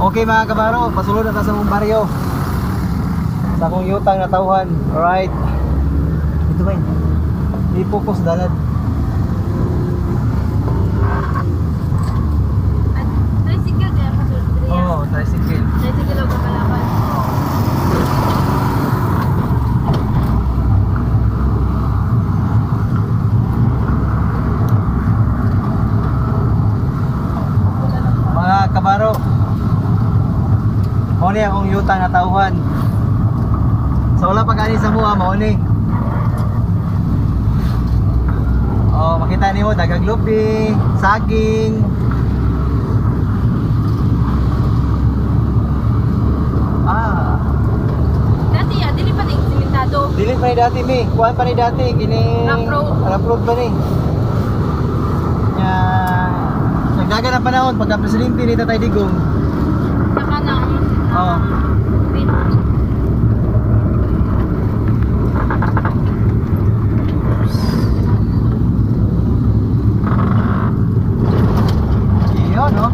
Okay, mga kabaro, pasulod na ta sa mong baryo. Sa akong yutang na tawhan. Alright. Ito ba yun? Di focus dalad. At tricycle kaya pasulod diri. Oo, oh, tricycle. Tricycle o kakalakad. Mga kabaro, mao ni akong yutang na tawhan. Sa wala pa gani sa mua, mao ni. Oh, makita nimo daghang lupi, saging. Ah, Dati ya, dili pa ni simentado. dili pa ni dati mi. Kuan pa ni dati kini. Rough road. Rough road pa ni. Nya, nagdagan ang panahon pagka presidente ni Tatay Digong. Saka na ang Oo. Wait. Iyon, no?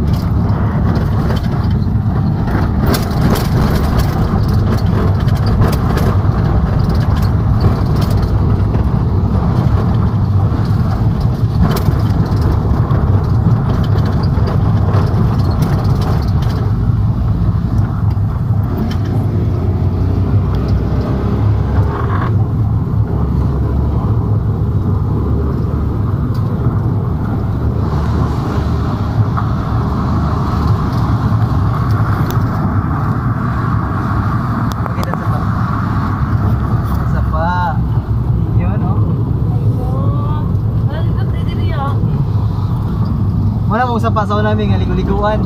Pakita sa pa. Sa pa. Iyon, no? Ayun. Wala dito diri ya. Wala mong sapa sa una nga ligo-liguan.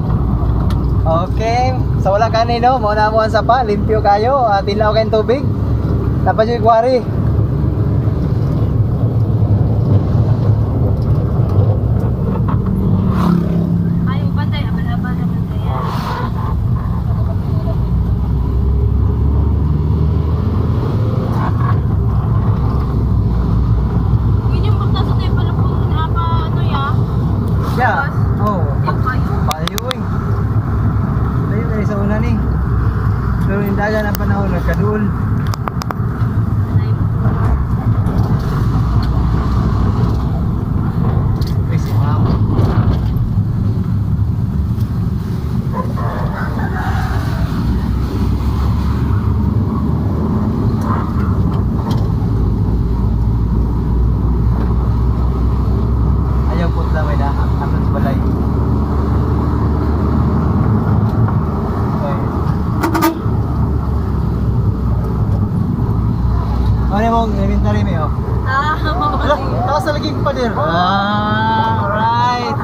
Okay, sa wala kanino, no, mao na mo ang sapa, limpyo kayo, at tilaw kayong tubig. Dapat yung kwari. Ay, bantay, abal-abal na bantayan. Yun yung pagtaso tayo pala po apa ano ya. Yeah. Oh. Yung kayo. Payo eh. Tayo kay sa una ni. Pero yung dagan ang panahon nagkaduol. Anay mo. Ay, si ma'am. Ayaw po na may dahak. Aton sa balay. Okay. Ano mong inventory mo? Oh? Ah, Ala, taas na lagi pa pader. Ah, alright.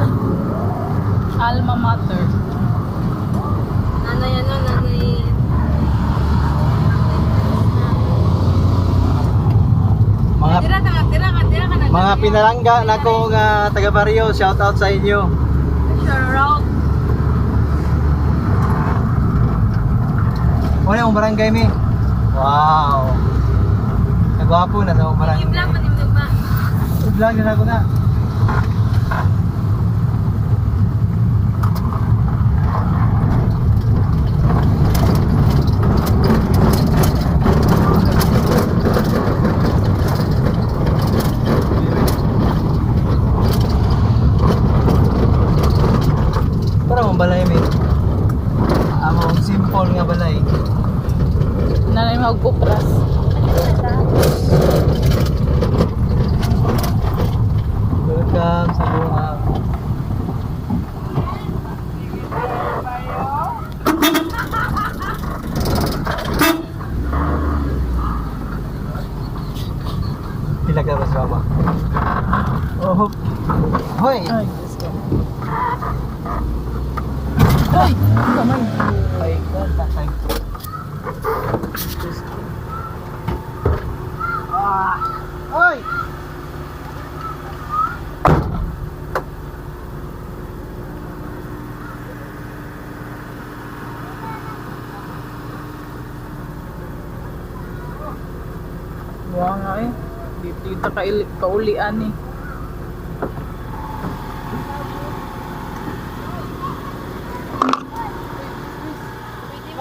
Alma mater. Nanay ano, nanay. Mga Dira ka, dira ka, dira ka na. mga pinalangga na ko nga taga baryo, shout out sa inyo. Sure rock. Wala yung barangay mi. Wow. Nagwapo na sa akong barangay. I-vlog pa nimnog ba? I-vlog na ako na. Para mong balay mi. Among simple nga balay. Nanay magkupras. Welcome sa bunga. Pila ka ba sa baba? Oh, hoy! Ay, Diyos ko. Ay! Kamay. Ay, God, tatay. Diyos ko. Ah! Hoy! Buwa nga eh. Dito yung kaulian eh.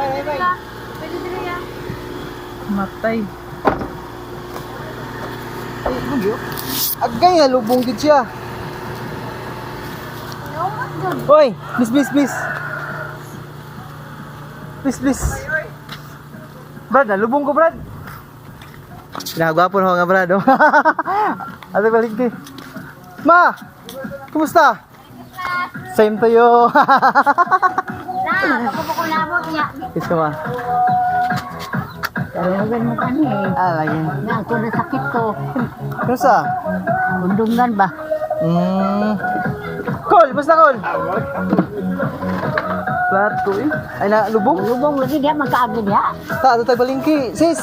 Ay, ay, ay. Pwede diri ya. Matay. Agay, nalubong gid siya. Hoy, please, please, please. Please, please. Brad, nalubong ko, Brad. Nagwapo na ako nga, Brad. Oh. Ato balik di. Ma! Kumusta? Same to you. Na, pagkubuko na mo niya. Kiss ko, ma. Tawagan mo kani eh. Ah, lagi. Nga ako na sakit ko. Kumusta? Undungan ba? Col, basta Col. Plato eh. Ay na, lubong? Lubong lagi diha magkaagi diha. Ta, ato tag balingki. Sis.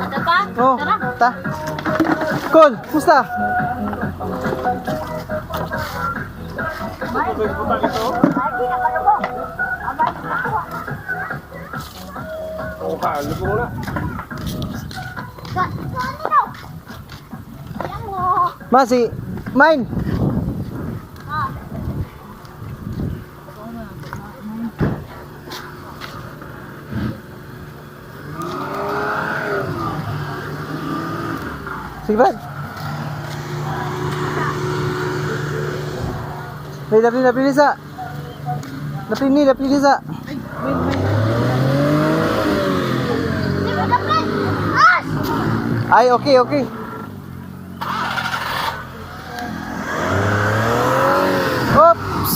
Ano pa? Oh, ta. Col, kumusta? Lagi na kalubong. Oo ka, lubong na. Ma, si Mine. Sige, Brad. Dali, dapli, dapli, sa. Dapli ni, dapli ni sa. Ay, okay, okay. Oops!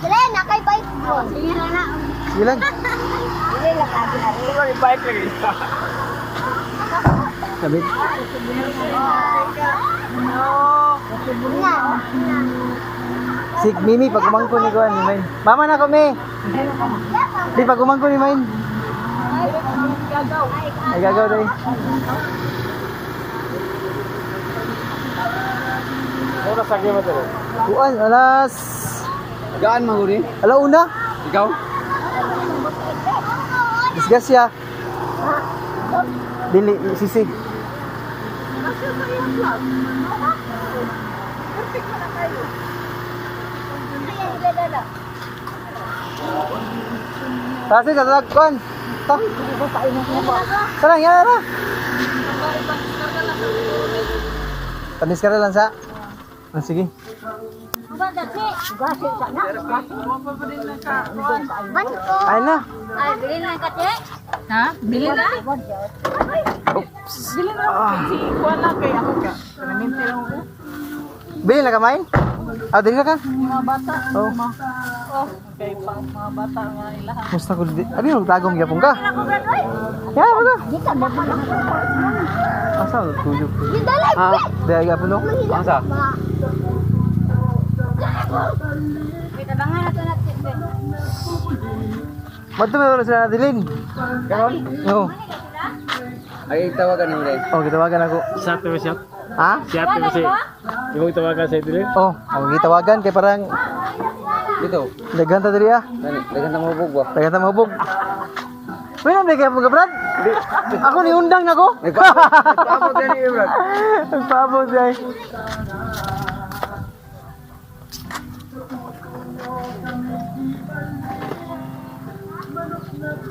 Dili na kay bike bro. Sige na na. Sige lang. Dili lang kagi na rin. Bike lagi. Sabit. Si Mimi, pag umangko ni Kuan, ni Main. Mama na kami. Di, pag umangko ni Main. Ay, gagaw dahil. Oras sa mo to. Kuan, alas... Gaan man guri. Alauna. Ikaw? Disgrasya. Dili, sisi. Tasi, tatag, kuan. Ta. Tara, yan na. Panis ka na lang sa. Ah, sige. Gasi sa na. Gasi. Ay na. Ay, bili na ka te. Ha? Bili na? Oops. Bili na. Si kuan lang kay ako ka. Permanente lang ako. Bili na ka, Main? Ah, dili na ka? Yung mga bata. Oh. Oh, kay pang mga bata nga ilaha. Musta ko di. Abi, magtagong gyapon ka. Ya, wala. Di ka ba man ako. Asa tuyok. Dali. Ah, dahil gyapon no. Asa? Wait, abangan na to natin. Madto meron sila nadilin. Karon? No. Ay tawagan mo rin. Oh, gitawagan ako. Siya mo siya. Ha? Siya mo siya. Imong tawagan sa idol. Oh, ang gitawagan kay parang Dito. daghan ta diri ah. Dani, daghan ta mahubog ba? Daghan ta mahubog. Wala na kay mga brad. Ako ni undang nako. Nagpaabot gani bro. Nagpaabot ay.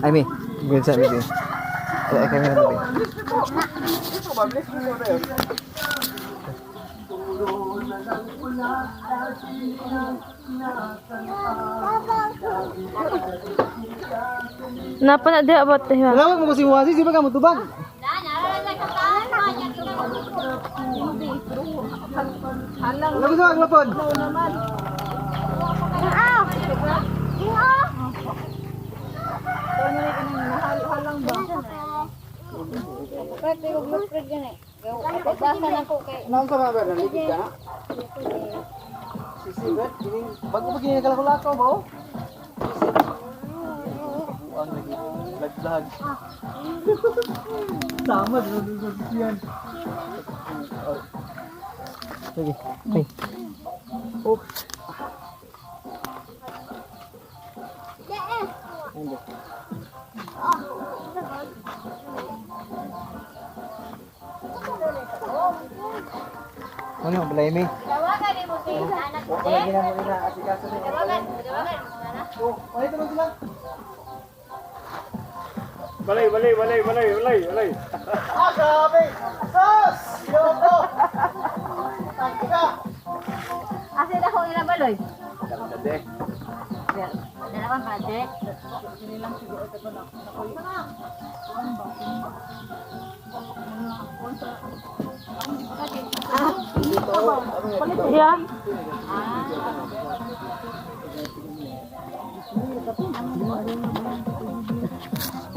Ay mi, good sa mi. Ay, ay kami na mi. Napa na diha ba tayo? Salamat mo kasi wasi, di ba ka mutubag? Halang Wala ko sa aglapon. naman. Halang ba? Nang sa mga naligid ka na? Sisi, Brad, kining bago pa kini nakalako-lako ba oh? Sisi. Buang lagi. Laglag. Tama, yan. Sige. Ay. Oh. Ayun ba? Ano yung balay mi? Tawagan mo si anak ko. Tawagan, tawagan mo na. Oh, ay tulong sila. Balay, balay, balay, balay, balay, balay. Ah, grabe! Sus! Loko! Tangka! Asa na ko ilang baloy? Dalawang project. Yeah.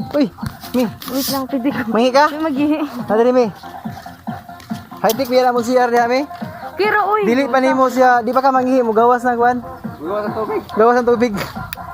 Uy! Mi! Wait lang, pwede ko. Mangi ka? Magihi. Nadali mi. High-tech biya na mo CR diha mi. Pero uy. Dili pa nimo siya, di pa ka manghihi mo gawas na kuan. Gawa sa tubig. Gawas ang tubig.